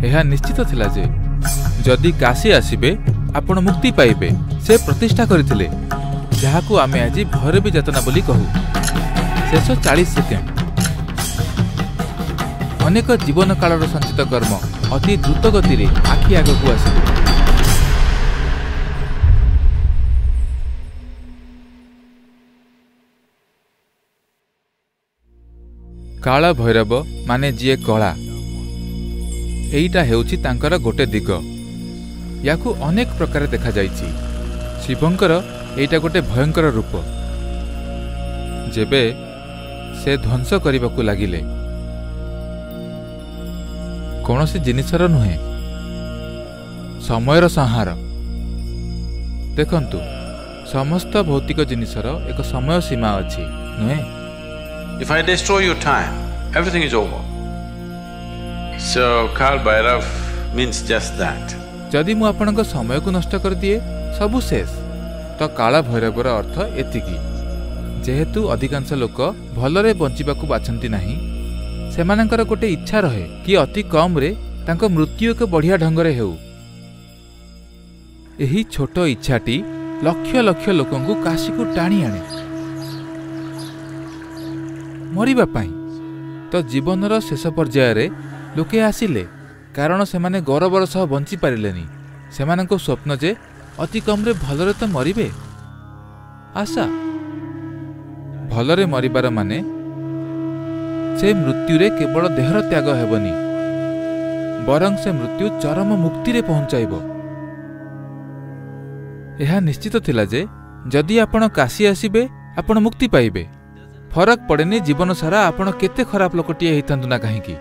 ଏହା ନିଶ୍ଚିତ ଥିଲା ଯେ ଯଦି କାଶୀ ଆସିବେ ଆପଣ ମୁକ୍ତି ପାଇବେ। ସେ ପ୍ରତିଷ୍ଠା କରିଥିଲେ, ଯାହାକୁ ଆମେ ଆଜି ଭୈରବୀ ଯାତନା ବୋଲି କହୁ। ଶେଷ 40 ସେକେଣ୍ଡ ଅନେକ ଜୀବନ କାଳର ସଞ୍ଚିତ କର୍ମ ଅତି ଦ୍ରୁତ ଗତିରେ ଆଖି ଆଗକୁ ଆସିବ। କାଳ ଭୈରବ ମାନେ ଯିଏ କଳା, ଏଇଟା ହେଉଛି ତାଙ୍କର ଗୋଟେ ଦିଗ। ୟାକୁ ଅନେକ ପ୍ରକାର ଦେଖାଯାଇଛି। ଶିବଙ୍କର ଏଇଟା ଗୋଟେ ଭୟଙ୍କର ରୂପ। ଯେବେ ସେ ଧ୍ୱଂସ କରିବାକୁ ଲାଗିଲେ, କୌଣସି ଜିନିଷର ନୁହେଁ, ସମୟର ସଂହାର। ଦେଖନ୍ତୁ, ସମସ୍ତ ଭୌତିକ ଜିନିଷର ଏକ ସମୟ ସୀମା ଅଛି, ନୁହେଁ? If I destroy your time, everything is over. So Kal Bhairav means just that. ଯଦି ମୁଁ ଆପଣଙ୍କ ସମୟକୁ ନଷ୍ଟ କରିଦିଏ, ସବୁ ଶେଷ। ତ କାଳ ଭୈରବର ଅର୍ଥ ଏତିକି। ଯେହେତୁ ଅଧିକାଂଶ ଲୋକ ଭଲରେ ବଞ୍ଚିବାକୁ ବାଛନ୍ତି ନାହିଁ, ସେମାନଙ୍କର ଗୋଟେ ଇଚ୍ଛା ରହେ କି ଅତି କମ୍ରେ ତାଙ୍କ ମୃତ୍ୟୁ ଏକ ବଢ଼ିଆ ଢଙ୍ଗରେ ହେଉ। ଏହି ଛୋଟ ଇଚ୍ଛାଟି ଲକ୍ଷ ଲକ୍ଷ ଲୋକଙ୍କୁ କାଶୀକୁ ଟାଣି ଆଣେ ମରିବା ପାଇଁ। ତ ଜୀବନର ଶେଷ ପର୍ଯ୍ୟାୟରେ ଲୋକେ ଆସିଲେ, କାରଣ ସେମାନେ ଗୌରବର ସହ ବଞ୍ଚିପାରିଲେନି। ସେମାନଙ୍କ ସ୍ୱପ୍ନ ଯେ ଅତି କମ୍ରେ ଭଲରେ ତ ମରିବେ। ଆଶା ଭଲରେ ମରିବାର ମାନେ ସେ ମୃତ୍ୟୁରେ କେବଳ ଦେହର ତ୍ୟାଗ ହେବନି, ବରଂ ସେ ମୃତ୍ୟୁ ଚରମ ମୁକ୍ତିରେ ପହଞ୍ଚାଇବ। ଏହା ନିଶ୍ଚିତ ଥିଲା ଯେ ଯଦି ଆପଣ କାଶୀ ଆସିବେ, ଆପଣ ମୁକ୍ତି ପାଇବେ। ଫରକ ପଡ଼େନି ଜୀବନ ସାରା ଆପଣ କେତେ ଖରାପ ଲୋକଟିଏ ହେଇଥାନ୍ତୁ ନା କାହିଁକି।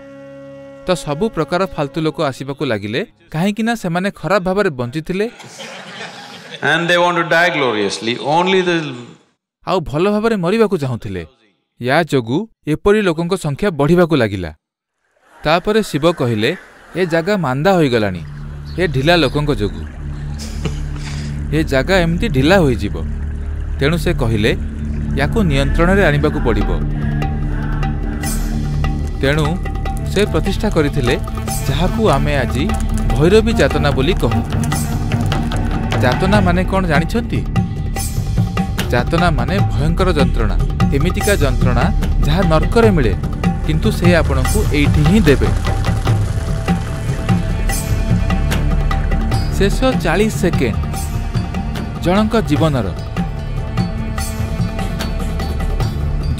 ତ ସବୁ ପ୍ରକାର ଫାଲତୁ ଲୋକ ଆସିବାକୁ ଲାଗିଲେ, କାହିଁକି ନା ସେମାନେ ଖରାପ ଭାବରେ ବଞ୍ଚିଥିଲେ And they want to die gloriously, only the ଆଉ ଭଲ ଭାବରେ ମରିବାକୁ ଚାହୁଁଥିଲେ। ୟା ଯୋଗୁଁ ଏପରି ଲୋକଙ୍କ ସଂଖ୍ୟା ବଢ଼ିବାକୁ ଲାଗିଲା। ତାପରେ ଶିବ କହିଲେ, ଏ ଜାଗା ମାନ୍ଦା ହୋଇଗଲାଣି ଏ ଢିଲା ଲୋକଙ୍କ ଯୋଗୁଁ, ଏ ଜାଗା ଏମିତି ଢିଲା ହୋଇଯିବ। ତେଣୁ ସେ କହିଲେ, ୟାକୁ ନିୟନ୍ତ୍ରଣରେ ଆଣିବାକୁ ପଡ଼ିବ। ତେଣୁ ସେ ପ୍ରତିଷ୍ଠା କରିଥିଲେ ଯାହାକୁ ଆମେ ଆଜି ଭୈରବୀ ଯାତନା ବୋଲି କହୁ। ଯାତନା ମାନେ କ'ଣ ଜାଣିଛନ୍ତି? ଯାତନା ମାନେ ଭୟଙ୍କର ଯନ୍ତ୍ରଣା, ଏମିତିକା ଯନ୍ତ୍ରଣା ଯାହା ନର୍କରେ ମିଳେ, କିନ୍ତୁ ସେ ଆପଣଙ୍କୁ ଏଇଠି ହିଁ ଦେବେ। ଶେଷ 40 ସେକେଣ୍ଡ ଜଣଙ୍କ ଜୀବନର,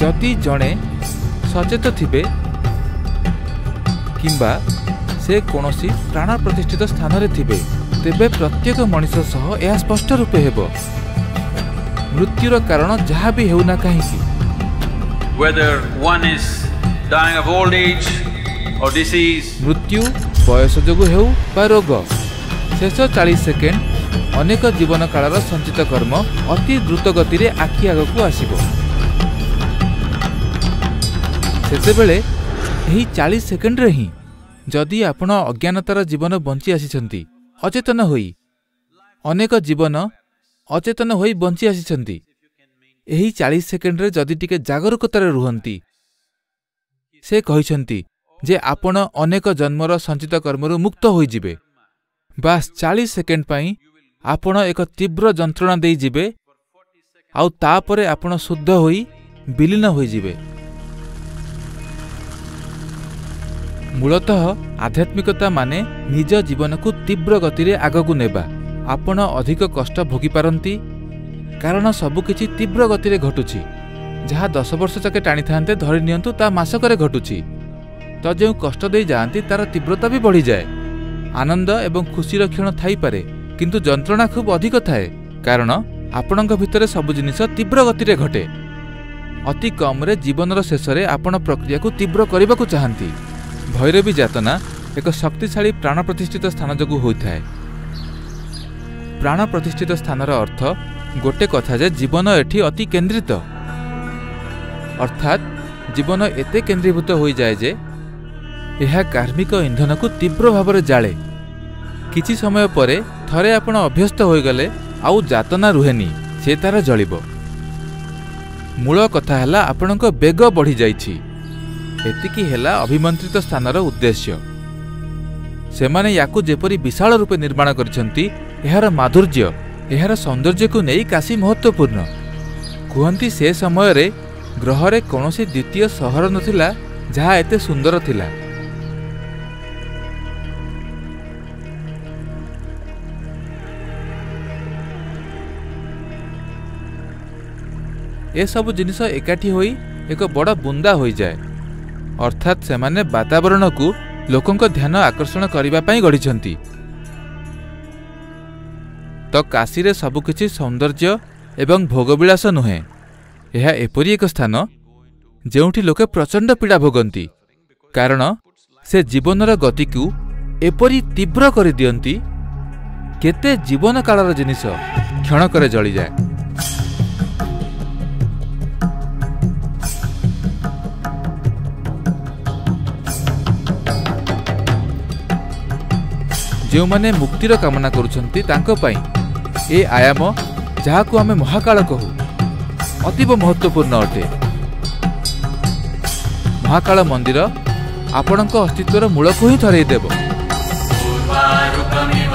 ଯଦି ଜଣେ ସଚେତ ଥିବେ କିମ୍ବା ସେ କୌଣସି ପ୍ରାଣ ପ୍ରତିଷ୍ଠିତ ସ୍ଥାନରେ ଥିବେ, ତେବେ ପ୍ରତ୍ୟେକ ମଣିଷ ସହ ଏହା ସ୍ପଷ୍ଟ ରୂପେ ହେବ। ମୃତ୍ୟୁର କାରଣ ଯାହା ବି ହେଉନା କାହିଁକି, whether one is dying of old age or disease, ମୃତ୍ୟୁ ବୟସ ଯୋଗୁଁ ହେଉ ବା ରୋଗ, ଶେଷ 40 ସେକେଣ୍ଡ ଅନେକ ଜୀବନ କାଳର ସଞ୍ଚିତ କର୍ମ ଅତି ଦ୍ରୁତ ଗତିରେ ଆଖି ଆଗକୁ ଆସିବ। ସେତେବେଳେ ଏହି 40 ସେକେଣ୍ଡରେ ହିଁ ଯଦି ଆପଣ ଅଜ୍ଞାନତାର ଜୀବନ ବଞ୍ଚି ଆସିଛନ୍ତି, ଅଚେତନ ହୋଇ, ଅନେକ ଜୀବନ ଅଚେତନ ହୋଇ ବଞ୍ଚି ଆସିଛନ୍ତି, ଏହି 40 ସେକେଣ୍ଡରେ ଯଦି ଟିକେ ଜାଗରୂକତାରେ ରୁହନ୍ତି, ସେ କହିଛନ୍ତି ଯେ ଆପଣ ଅନେକ ଜନ୍ମର ସଞ୍ଚିତ କର୍ମରୁ ମୁକ୍ତ ହୋଇଯିବେ। ବାସ୍ 40 ସେକେଣ୍ଡ ପାଇଁ ଆପଣ ଏକ ତୀବ୍ର ଯନ୍ତ୍ରଣା ଦେଇଯିବେ, ଆଉ ତାପରେ ଆପଣ ଶୁଦ୍ଧ ହୋଇ ବିଲୀନ ହୋଇଯିବେ। ମୂଳତଃ ଆଧ୍ୟାତ୍ମିକତା ମାନେ ନିଜ ଜୀବନକୁ ତୀବ୍ର ଗତିରେ ଆଗକୁ ନେବା। ଆପଣ ଅଧିକ କଷ୍ଟ ଭୋଗିପାରନ୍ତି, କାରଣ ସବୁକିଛି ତୀବ୍ର ଗତିରେ ଘଟୁଛି। ଯାହା 10 ବର୍ଷ ଯାକେ ଟାଣିଥାନ୍ତେ, ଧରି ନିଅନ୍ତୁ ତା ମାସକରେ ଘଟୁଛି। ତ ଯେଉଁ କଷ୍ଟ ଦେଇ ଯାଆନ୍ତି ତାର ତୀବ୍ରତା ବି ବଢ଼ିଯାଏ। ଆନନ୍ଦ ଏବଂ ଖୁସିର କ୍ଷଣ ଥାଇପାରେ, କିନ୍ତୁ ଯନ୍ତ୍ରଣା ଖୁବ୍ ଅଧିକ ଥାଏ, କାରଣ ଆପଣଙ୍କ ଭିତରେ ସବୁ ଜିନିଷ ତୀବ୍ର ଗତିରେ ଘଟେ। ଅତି କମ୍ରେ ଜୀବନର ଶେଷରେ ଆପଣ ପ୍ରକ୍ରିୟାକୁ ତୀବ୍ର କରିବାକୁ ଚାହାନ୍ତି। ଭୈରବୀ ଯାତନା ଏକ ଶକ୍ତିଶାଳୀ ପ୍ରାଣ ପ୍ରତିଷ୍ଠିତ ସ୍ଥାନ ଯୋଗୁଁ ହୋଇଥାଏ। ପ୍ରାଣ ପ୍ରତିଷ୍ଠିତ ସ୍ଥାନର ଅର୍ଥ ଗୋଟେ କଥା ଯେ ଜୀବନ ଏଠି ଅତି କେନ୍ଦ୍ରିତ, ଅର୍ଥାତ୍ ଜୀବନ ଏତେ କେନ୍ଦ୍ରୀଭୂତ ହୋଇଯାଏ ଯେ ଏହା କାର୍ମିକ ଇନ୍ଧନକୁ ତୀବ୍ର ଭାବରେ ଜାଳେ। କିଛି ସମୟ ପରେ ଥରେ ଆପଣ ଅଭ୍ୟସ୍ତ ହୋଇଗଲେ ଆଉ ଯାତନା ରୁହେନି, ସେ ତାର ଜଳିବ। ମୂଳ କଥା ହେଲା ଆପଣଙ୍କ ବେଗ ବଢ଼ିଯାଇଛି। ଏତିକି ହେଲା ଅଭିମନ୍ତ୍ରିତ ସ୍ଥାନର ଉଦ୍ଦେଶ୍ୟ। ସେମାନେ ୟାକୁ ଯେପରି ବିଶାଳ ରୂପେ ନିର୍ମାଣ କରିଛନ୍ତି, ଏହାର ମାଧୁର୍ଯ୍ୟ, ଏହାର ସୌନ୍ଦର୍ଯ୍ୟକୁ ନେଇ କାଶୀ ମହତ୍ତ୍ୱପୂର୍ଣ୍ଣ। କୁହନ୍ତି ସେ ସମୟରେ ଗ୍ରହରେ କୌଣସି ଦ୍ୱିତୀୟ ସହର ନଥିଲା ଯାହା ଏତେ ସୁନ୍ଦର ଥିଲା। ଏସବୁ ଜିନିଷ ଏକାଠି ହୋଇ ଏକ ବଡ଼ ବୁନ୍ଦା ହୋଇଯାଏ। ଅର୍ଥାତ୍ ସେମାନେ ବାତାବରଣକୁ ଲୋକଙ୍କ ଧ୍ୟାନ ଆକର୍ଷଣ କରିବା ପାଇଁ ଗଢ଼ିଛନ୍ତି। ତ କାଶୀରେ ସବୁକିଛି ସୌନ୍ଦର୍ଯ୍ୟ ଏବଂ ଭୋଗବିଳାସ ନୁହେଁ। ଏହା ଏପରି ଏକ ସ୍ଥାନ ଯେଉଁଠି ଲୋକେ ପ୍ରଚଣ୍ଡ ପୀଡ଼ା ଭୋଗନ୍ତି, କାରଣ ସେ ଜୀବନର ଗତିକୁ ଏପରି ତୀବ୍ର କରିଦିଅନ୍ତି, କେତେ ଜୀବନ କାଳର ଜିନିଷ କ୍ଷଣକରେ ଜଳିଯାଏ। ଯେଉଁମାନେ ମୁକ୍ତିର କାମନା କରୁଛନ୍ତି ତାଙ୍କ ପାଇଁ ଏ ଆୟାମ, ଯାହାକୁ ଆମେ ମହାକାଳ କହୁ, ଅତୀବ ମହତ୍ତ୍ୱପୂର୍ଣ୍ଣ ଅଟେ। ମହାକାଳ ମନ୍ଦିର ଆପଣଙ୍କ ଅସ୍ତିତ୍ୱର ମୂଳକୁ ହିଁ ଥରେଇ ଦେବ। ଉର୍ବାରୁକମିବ।